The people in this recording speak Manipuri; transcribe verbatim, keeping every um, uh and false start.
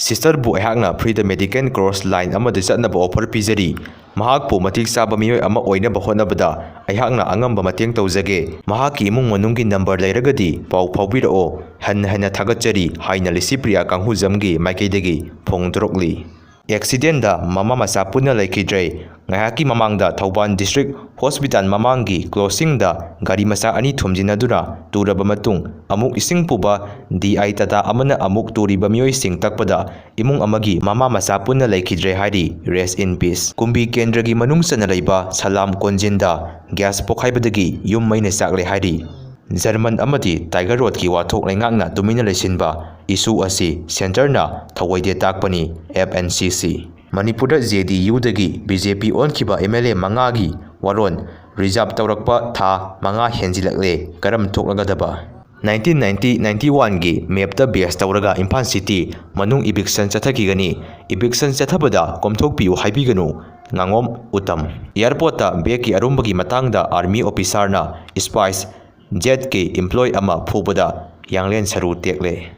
Sisterꯕꯨ ꯑꯩꯍꯥꯛꯅ free ꯗ medical cross line ꯑꯃꯗ ꯆꯠꯅꯕ offer ꯄꯤꯖꯔꯤ꯫ ꯃꯍꯥꯛꯄꯨ ꯃꯇꯤꯛ ꯆꯥꯕ ꯃꯤꯑꯣꯏ ꯑꯃ ꯑꯣꯏꯅꯕ ꯍꯣꯠꯅꯕꯗ ꯑꯩꯍꯥꯛꯅ ꯑꯉꯝꯕ ꯃꯇꯦꯡ ꯇꯧꯖꯒꯦ꯫ ꯃꯍꯥꯛꯀꯤ ꯏꯃꯨꯡ ꯃꯅꯨꯡꯒꯤ number ꯂꯩꯔꯒꯗꯤ ꯄꯥꯎ ꯐꯥꯎꯕꯤꯔꯛꯑꯣ꯫ ꯍꯟꯅ ꯍꯟꯅ ꯊꯥꯒꯠꯆꯔꯤ ꯍꯥꯏꯅ ꯂꯤꯁꯤꯄ꯭ꯔꯤꯌꯥ ꯀꯥꯡꯍꯨꯖꯝꯒꯤ ꯃꯥꯏꯀꯩꯗꯒꯤ ꯐꯣꯡꯗꯣꯔꯛꯂꯤ꯫ Accidentꯗ ꯃꯃꯥ ꯃꯆꯥ ꯄꯨꯟꯅ ꯂꯩꯈꯤꯗ꯭ꯔꯦ꯫ ꯉꯥꯏꯍꯥꯛꯀꯤ ꯃꯃꯥꯡꯗ ꯊꯧꯕꯥꯜ District Hospital ꯃꯃꯥꯡꯒꯤ crossingꯗ ꯒꯥꯔꯤ ꯃꯆꯥ ꯑꯅꯤ ꯊꯣꯝꯖꯤꯟꯅꯗꯨꯅ ꯇꯨꯔꯕ ꯃꯇꯨꯡ, ꯑꯃꯨꯛ ꯏꯁꯤꯡ ꯄꯨꯕ D I Tata ꯑꯃꯅ ꯑꯃꯨꯛ ꯇꯨꯔꯤꯕ ꯃꯤꯑꯣꯏꯁꯤꯡ ꯇꯛꯄꯗ ꯏꯃꯨꯡ ꯑꯃꯒꯤ ꯃꯃꯥ ꯃꯆꯥ ꯄꯨꯟꯅ ꯂꯩꯈꯤꯗ꯭ꯔꯦ ꯍꯥꯏꯔꯤ꯫ Rest in peace꯫ ꯀꯨꯝꯕꯤ ꯀꯦꯟꯗ꯭ꯔꯒꯤ ꯃꯅꯨꯡ ꯆꯟꯅ ꯂꯩꯕ ꯁꯂꯥꯝ ꯀꯣꯟꯖꯤꯟꯗ gas ꯄꯣꯈꯥꯏꯕꯗꯒꯤ ꯌꯨꯝ ꯃꯩꯅ ꯆꯥꯛꯂꯦ ꯍꯥꯏꯔꯤ꯫ ꯖꯔꯃꯟ ꯑꯃꯗꯤ Tiger Roadꯀꯤ ꯋꯥꯊꯣꯛ ꯂꯩꯉꯥꯛꯅ ꯇꯨꯃꯤꯟꯅ ꯂꯩꯁꯤꯟꯕ issue ꯑꯁꯤ centreꯅ ꯊꯧꯑꯣꯏꯗꯦ ꯇꯥꯛꯄꯅꯤ, F N C C꯫ ꯃꯅꯤꯄꯨꯔꯗ J D Uꯗꯒꯤ B J P ꯑꯣꯟꯈꯤꯕ M L A ꯃꯉꯥꯒꯤ ꯋꯥꯔꯣꯜ reserve ꯇꯧꯔꯛꯄ ꯊꯥ ꯃꯉꯥ ꯍꯦꯟꯖꯤꯜꯂꯛꯂꯦ, ꯀꯔꯝ ꯊꯣꯛꯂꯒꯗꯕ? Nineteen ninety ninety-oneꯒꯤ mapꯇ base ꯇꯧꯔꯒ ꯏꯝꯐꯥꯜ city ꯃꯅꯨꯡ eviction ꯆꯠꯊꯈꯤꯒꯅꯤ꯫ Eviction ꯆꯠꯊꯕꯗ ꯀꯣꯝꯊꯣꯛꯄꯤꯌꯨ ꯍꯥꯏꯕꯤꯒꯅꯨ, ꯉꯥꯉꯣꯝ ꯎꯇꯝ꯫ Airportꯇ bagꯀꯤ ꯑꯔꯨꯝꯕꯒꯤ ꯃꯇꯥꯡꯗ army officerꯅ SpiceJetꯀꯤ employee ꯑꯃ ꯐꯨꯕꯗ ꯌꯥꯡꯂꯦꯟ ꯁꯔꯨ ꯇꯦꯛꯂꯦ꯫